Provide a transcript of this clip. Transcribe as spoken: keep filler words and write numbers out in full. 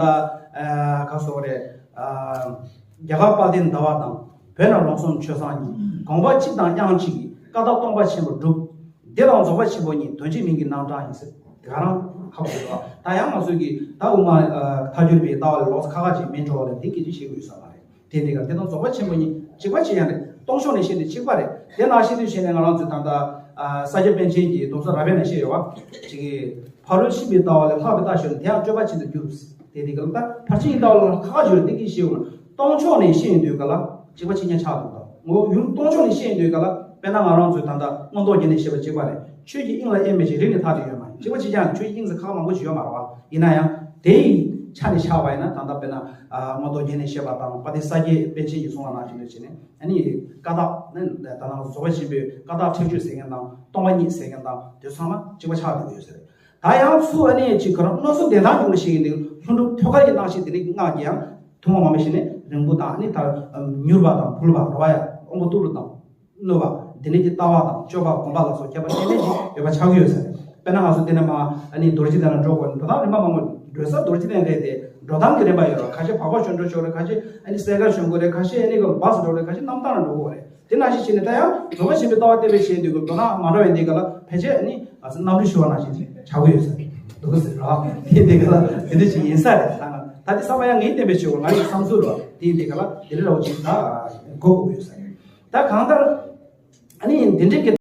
ད་ཨ་ག་སོགས་རེད། ཨ་རྒྱ་གར་དཔལ་ལྡན་ཟླ་བ་དང་། བོད་ན་རོང་ཟོམ་ཆོས་བཟང་གཉིས། དགོངས་པ་གཅིག་དང་དབྱངས་གཅིག་གིས། བཀའ་རྟགས་སྟོང་པ་ཆེན་པོར་བསྒྲུབས། འདི་ལའང་རྫོགས་པ་ཆེན་པོ་ཉིད། དོན་གཅིག་མིང་གི་རྣམ་གྲངས་ཡིན་ཟེར། དེ་ག་རང་ཧ་གོ་ཡོད་པ། ད་ཡང་ང་ཚོས་ཀྱི་ད་དབུ་མ་ཨ་ཐལ་འགྱུར་བའི་ལྟ་བ་ལ་ལོགས་སུ་ཁ་ཁ་ཅིག་མིན་འགྲོ་བ་ལ་འདི་སྐད་ཅིག་བཤད་དགོས་ས་མ་རེད། དེ་འདི་ག་དེ་དང་རྫོགས་པ་ཆེན་པོ་གཉིས་གཅིག་པ་གཅིག་རྐྱང་རེད། སྟོང་ཕྱོགས་ནས་བཤད་དུས་གཅིག་པ་རེད། དེ་ནང་བཤད་དུས་བཤད་ནས་ང་རང་ཚོས་ད་ལྟ་ཨ་ས་སྐྱ་པཎ་ཆེན་གྱི་སྡོམ་གསུམ་རབ་དབྱེ་ནང་བཤད་ཡོད་པ། གཅིག་གིས་ཕ་རོལ་ཕྱིན་པའི་ལྟ་བ་ལས་ལྷག་པའི་རྟགས་ཤོད་ནས། དེ་ཡང་སྤྱོད་པ་ཅན་དུ་གྱུར། དེ་འདི་ག་ལ་ད་ཕར་ཕྱིན་གྱི་ལྟ་བ་ལ་ཁ་ཁ་བྱོས་འདི་གིས་བཤད་ཡོད་ན། སྟོང་ཕྱོགས་ནས་བཤད་ཡོང་དུས་ག་ལ་གཅིག་པ་གཅིག་རྐྱང་ཆགས་འདུག་ད་ངོ་བོ་ཡུལ་སྟོང་ཕྱོགས་ནས་བཤད་ཡོང་དུས་ག་ལ། དཔེར་ན་ང་རང་ཚོས་ད་ལྟ་མངོན་རྟོགས་རྒྱན་ནས་བཤད་པ་གཅིག་པ་རེད། ཆོས་ཀྱི་དབྱིངས་ལ་དབྱེར་མེད་ཅིང་རིག་གནས་ལྟར་དུ་ཡོད་མ་ཡིན། གཅིག་པ་གཅིག་རྐྱང་ཆོས་ཀྱི་དབྱིངས་སུ་ཁག་མང་པོ་ཞིག་ཡོད་མ་རེད་བ། ཡིན་ན་ཡང་དེའི་ཆ་ནས་བཞག་པ་ཡིན་ན། ད་ལྟ་དཔེར་ན་ཨ་མངོན་རྟོགས་རྒྱན་ནས་བཤད་པ་དང་། དཔལ་ལྡན་ས་སྐྱའི་པཎ་ཆེན་གྱི་གསུང་བ་ནང་བཞིན་དུ་བྱས་ནས། ཨ་ནི་བཀའ་རྟགས་ནི་ད་ནང་རྫོགས་པ་ཆེན་པོའི་བཀའ་རྟགས་ཁྲེགས་ཆོད་ཟེར་མཁན་དང་། སྟོང་པ་ཉིད་ཟེར་མཁན་དང་། དེ་ཚང་མ་གཅིག་པ་ཆགས་བསྡད་ཡོད་ཟེར། ད་ཡང་ཚུར་ཨ་ནི་ཅིག་ག་རང་མནོ་བསམ་བདེན་ཐང་ཉུང་ནས་བཤད་ཡིན་དུས། ལྷུན་གྲུབ་ཐོད་རྒལ་གྱི་སྣང་ཤས་དེ་རིགས་སྔགས་ཀྱི་ཡང་ཐུན་མོང་མ་མི་ཤེས་ནས་རིང་པོ་དང་། ཨ་ནི་ད་མྱུར་བ་དང་། བུལ་བ་རོ་བ་ཡ་དབང་པོ་རྟུལ་བ་དང་། གནོད་པ། དེ་ནས་ཀྱི་ལྟ་བ་དང་། སྤྱོད་པ་སྒོམ་པ་ལ་སོགས་ཁྱད་པར་གཏན་གཏན་ཅིག་ཡོད་པ་ཆགས་ཀྱི་ཡོད་ཟེར། དཔེར་ན་ང་ཚོ་འདི་ནས་མར་ཨ་ནི་རྡོ་རྗེ་གདན་ལ་འགྲོ་དགོས་ན། འགྲོ་སྟངས་རིམ་པ་མང་པོ། འགྲོ་ས་རྡོ་རྗེ་གདན་རེད་དེ། འགྲོ་སྟངས་ཀྱི་རིམ་པ་ཡོད་རེད། ཁ་ཤས་བག་པ་ཞོན་འགྲོ་ཞོར་རེད། ཁ་ཤས་ཨ་ནི་སའི་ཀལ་ཞོན་དགོས་རེད། ཁ་ཤས་ཨ་ནི་གི་བཱ་སི་འགྲོ་རེད། ཁ་ཤས་གནམ་ཐང་ལ་འགྲོ་དགོས་རེད། དེ་ནང་བཞིན་བྱས་ནས། ད་ཡང་རྫོགས་པ་ཆེན་པོའི་ལྟ་བ་བསྟན་པའི་ཆེད་དུ་འགྲོ་སྟངས་མ་འདྲ་བའི་འདི་ག་ལ་ཕལ་ཆེར་ཨ་ནི་ང་ཚོ་གནམ་གྲུ་ཞུ་བ་ནང་བཞིན་ཆགས་ཀྱི་ཡོད་ཟེར་འདུག་ཟེར་ར། དེ་འདི་ག་ལ་དེ་འདྲ་ཞིག་ཡིན་ས་རེད། ད་ད་དེ་བསམ་པ་ཡང་ངས་བསྟན་པའི་ཆེད་དུ། ང་ཡི་བསམ་ཚུལ་ར། དེ་འདི་ག་ལ་དེ་འདྲ་འདྲ་བོ་ཅིག་ད་གོ་དགོས་ཡོད་ས་རེད། ད་གང་ལྟར་ཨ་ནི་འདི་འདྲའི་གི